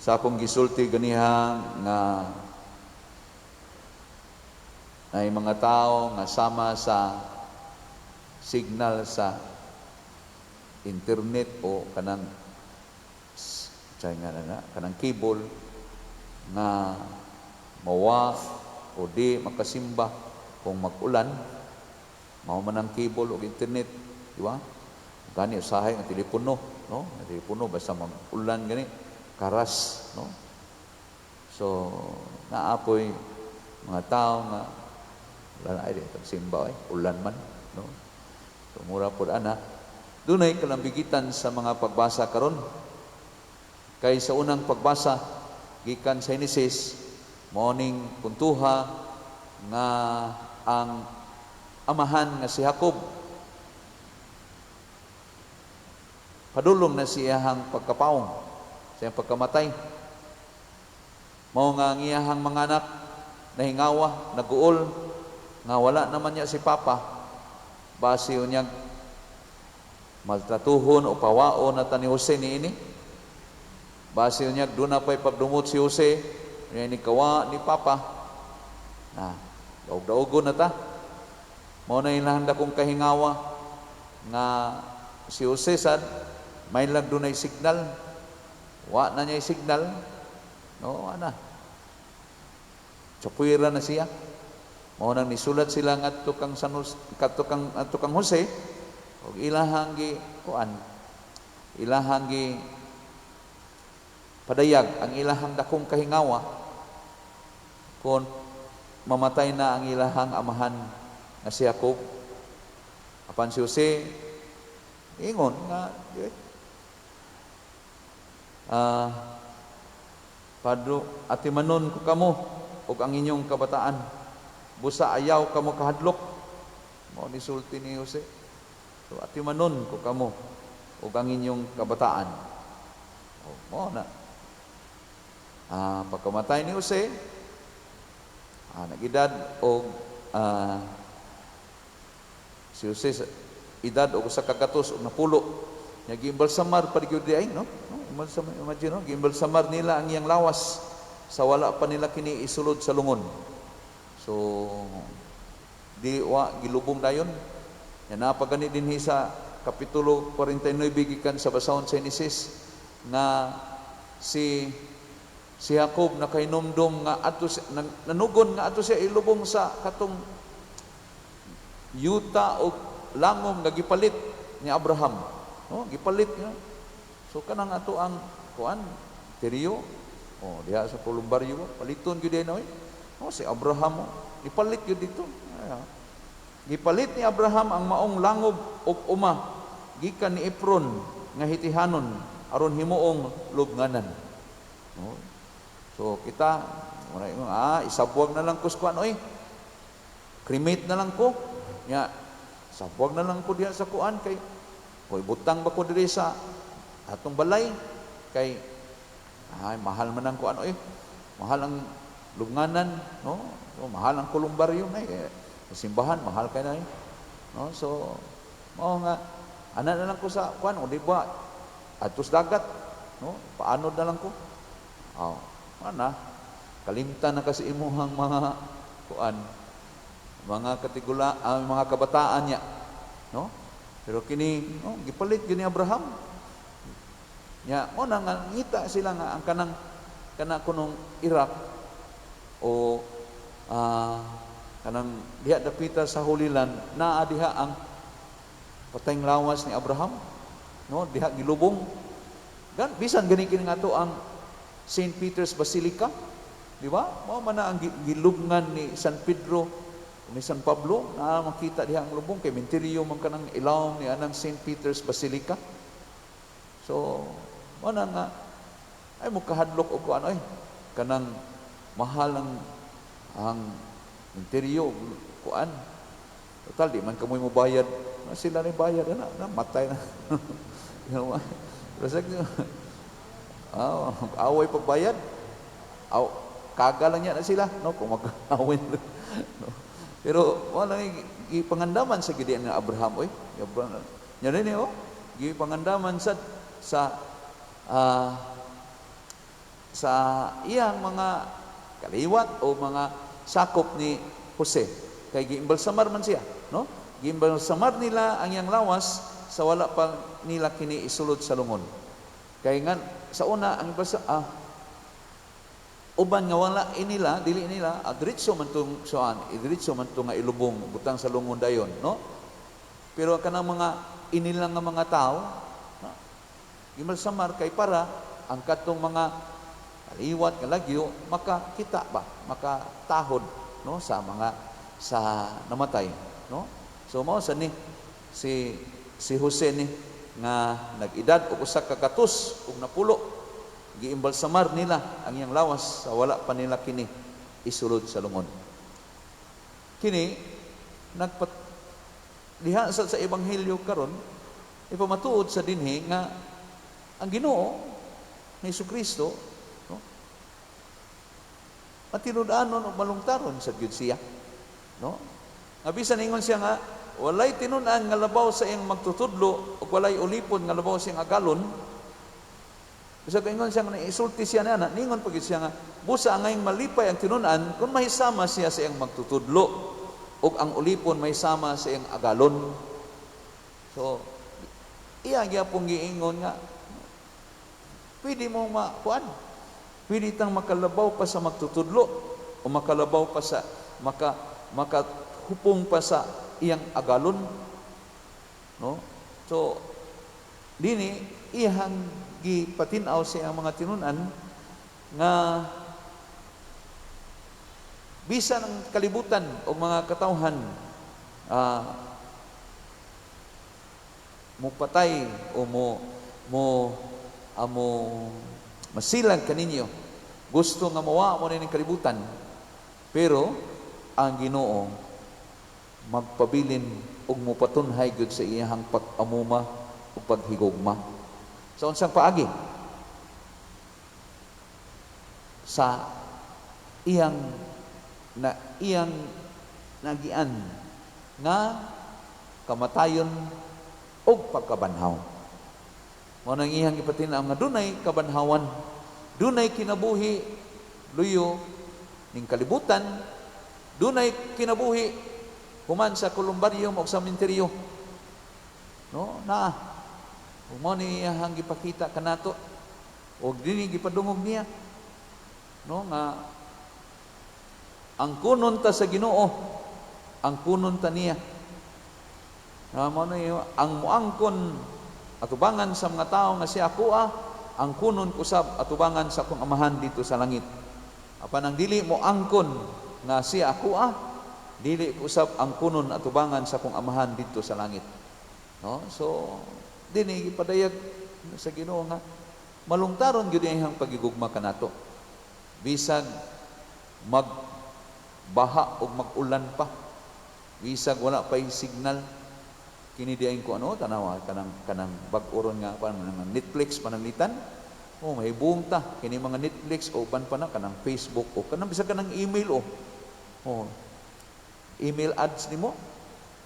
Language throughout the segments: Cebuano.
Sa akong gisulti ganiha nga ay mga tao nga sama sa signal sa internet o kanang say nga na, kanang cable nga mawa o di makasimba kung mag-ulan, mao man ang cable o internet, di ba? Gani usahay ang telepono, no? Ang telepono basta mag-ulan gani karas, no? So naapoy mga tao nga wala na, ay di simba, ay ulan man, no? So mura pod ana, dunay kalambigitan sa mga pagbasa karon. Kay sa unang pagbasa gikan sa Genesis, mao ning puntuha nga ang amahan nga si Jacob padulong na siyahang pagkapaong, sa iyang pagkamatay. Mao nga ang iyahang mga anak nahingawa, naguol nga wala naman niya si Papa, base unyag maltratuhon o pawaon na ta ni Jose niini. Base unyag doon na pa'y pagdumot si Jose, niya ni kawa ni Papa. Na, daog-daogon na ta. Mao na ilahang dakong kahingawa nga si Jose sad may lang dunay signal. Wa na niya signal. No, wa na. Tsapuira na siya. Mao nang nisulat sila ngadto kang San Jose, kadto kang Jose ug ilahang gi kuan, ilahang gi padayag ang ilahang dakong kahingawa kung mamatay na ang ilahang amahan nga si Jacob. Apan si Jose ingon nga pado atimanon ko kamo ug ang inyong kabataan, busa ayaw kamo kahadlok. Mao ni sulti ni Jose. So atimanon ko kamo ug ang inyong kabataan. O, mao na. Pagkamatay ni Jose, nag-edad og si Jose sa edad og 160. Nya giimbalsamar pa gyud di ay, no? No, imbalsamar, imagine, no? Giimbalsamar nila ang iyang lawas sa wala pa nila kini isulod sa lungon. So di wa gilubong dayon. Nya napagani dinhi sa kapitulo 49 gikan sa basahon sa Genesis nga si Jacob nakahinumdum nga ato nanugon nga ato siya ilubong sa katong yuta o langom nga gipalit ni Abraham. No, gipalit niya. So kanang ato ang kuan teriyo o diha sa kolumbaryo, paliton gyud na oy. No, si Abraham oh, gipalit gyud dito. Ay, gipalit ni Abraham ang maong langob ug uma gikan ni Efron nga Hitihanon aron himuong lubnganan. No? So kita mura ingon, isabwag na lang ko sa kuan oy. Cremate na lang ko. Nya sabwag na lang ko diha sa kuan kay koy butang ba ko diri sa atong balay kay ay mahal man ang kuan oy. Mahal ang lubnganan, no? So, mahal ang kolumbaryo na eh. Sa simbahan mahal kay na eh. No? So mao nga ana na lang ko sa kuan o di ba atos dagat, no? Paanod na lang ko. Oh, ana kalimtan na kasi imuhang mga kuan, mga katigula, ang mga kabataan niya, no? Pero kini, no, gipalit gyud ni Abraham. Nya mo na nga ngita sila nga ang kanang kana kunong Iraq o kanang diha dapita sa Holy Land, naa diha ang patayng lawas ni Abraham, no? Diha gilubong. Gan bisan gani kini nga to ang St. Peter's Basilica, di ba? Mao man na ang gilubngan ni San Pedro, ni San Pablo, na makita diha ang lubong kay menteryo man kanang ilawom ni anang St. Peter's Basilica. So mao na nga ay mo kahadlok og kuan oy, kanang mahal ang menteryo kuan. Total di man kamoy mo bayad. Na sila ni bayad na, na matay na. Rasag away pagbayad. Aw, kaga lang niya na sila, no, kung mag-away. No. Pero wala gipangandaman sa gidi nga Abraham oy. Abraham. Nya ni oh, gipangandaman sa Sa iyang mga kaliwat o mga sakop ni Jose kay giimbalsamar man siya, no? Giimbalsamar nila ang iyang lawas sa wala pa nila kini isulod sa lungon, kay nga sa una ang balsa, uban nga wala inila, dili nila diretso man tong suan, diretso man to nga ilubong, butang sa lungon dayon, no? Pero kanang mga inilang nga mga tao, no? Gimalsamar kay para ang katong mga kaliwat, kalagyo, makakita ba, makatahod, no, sa mga sa namatay, no? So mao sa ni si si Jose ni nga nag-edad og 190, giimbalsamar nila ang iyang lawas sa wala pa nila kini isulod sa lungon. Kini nagpat diha sa ebanghelyo karon, ipamatuod sa dinhi nga ang Ginoo ni Kristo, no, matinud-anon ug malungtaron sa gyud siya, no? Nga bisan ingon siya nga walay tinun-an nga labaw sa iyang magtutudlo ug walay ulipon nga labaw sa iyang agalon. Bisag ingon siya nga isulti siya na, ningon pag siya nga busa angayng malipay ang tinun-an kung mahisama siya sa iyang magtutudlo ug ang ulipon mahisama sa iyang agalon. So iya gyapon giingon nga pwede mo makuan, pwede tang makalabaw pa sa magtutudlo o makalabaw pa sa makahupong pa sa iyang agalon, no? So dini iyang gipatin-aw sa iyang mga tinun-an nga bisan ang kalibutan o mga katawhan mupatay o mo mo amo masilang kaninyo, gusto nga mawa mo ning kalibutan, pero ang Ginoo magpabilin ug mopatunhay gyud sa iyang pag-amuma ug paghigugma. Sa unsang paagi? Sa iyang na iyang nagian nga kamatayon ug pagkabanhaw. Mao nang iyang ipatin-aw nga dunay kabanhawan, dunay kinabuhi luyo ning kalibutan, dunay kinabuhi human sa columbarium o sa sementeryo. No, naa. Ug mao ni iyang gipakita kanato og dinhi gipadungog niya, no, nga ang kunon ta sa Ginoo, ang kunon ta niya. Na mao ni ang muangkon atubangan sa mga tawo nga siya akoa, ang kunon kusab atubangan sa akong Amahan dito sa langit. Apan ang dili mo angkon nga siya akoa, dili kusab ang kunon atubangan sa akong Amahan dito sa langit. No? So dinhi gipadayag sa Ginoo nga malungtaron gyud iyang pagigugma kanato. Bisag magbaha og mag-ulan pa, bisag wala pay signal, kini diay ko ano tanawa kanang kanang bag-o ron nga kanang Netflix pananglitan. Oh, mahibong ta kini mga Netflix o uban pa na kanang Facebook o kanang bisag kanang email o. Oh, email ads nimo.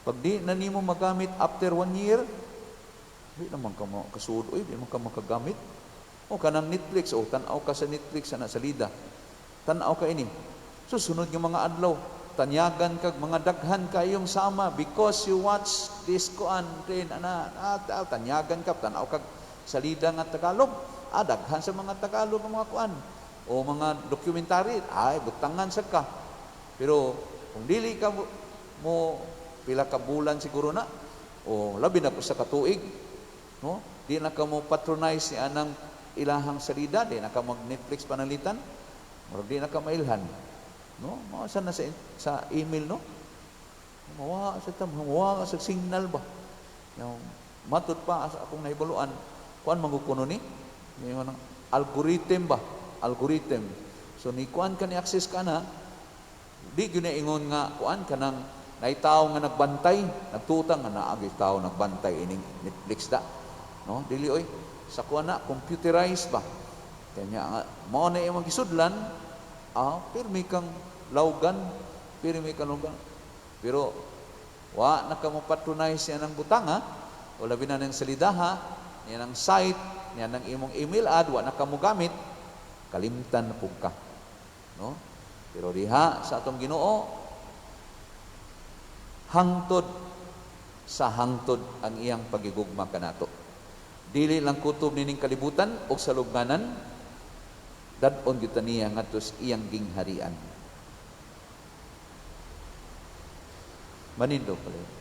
Pag di na nimo magamit after 1 year, di naman ka makasuod, oy, di man ka makagamit. O kanang Netflix, o tan-aw ka sa Netflix ana sa lida. Tan-aw ka ini. Susunod nga mga adlaw, tanyagan kag mga daghan kayong sama because you watch this kuan din ana, tanyagan ka, tan-aw kag salida nga Tagalog. Daghan sa mga Tagalog nga mga kuan o mga documentary, ay butangan sad ka. Pero kung dili ka mo pila ka bulan siguro na o labi na ko sa katuig, no? Di na ka mo patronize ni anang ilahang salida, di na ka mag Netflix panalitan, murag di na ka mailhan, no? Mao sa na sa email, no? Mawa sa tam, mawa sa signal ba. Yung matud pa sa akong nahibaluan, kuan mangukuno ni yung algorithm ba, algorithm. So ni kuan ka ni access ka na, di gyud na ingon nga kuan ka nang naitaw nga nagbantay, nagtutang nga naagi tao nagbantay ining Netflix da. No, dili oy. Sa kuan na computerized ba. Kanya nga mao na imong gisudlan, pirmi kang lawgan, pirmi kang lawgan. Pero wa na ka mo patronize niya ng butanga, o labi na ng salidaha, niya ng site, niya ng imong email ad, wa na ka mo gamit. Kalimtan na pud ka. No? Pero diha sa atong Ginoo, hangtod sa hangtod ang iyang pagigugma kanato. Dili lang kutob nining kalibutan o sa lubnganan, dad-on gyud ta niya ngadto sa iyang gingharian. Manindog pala.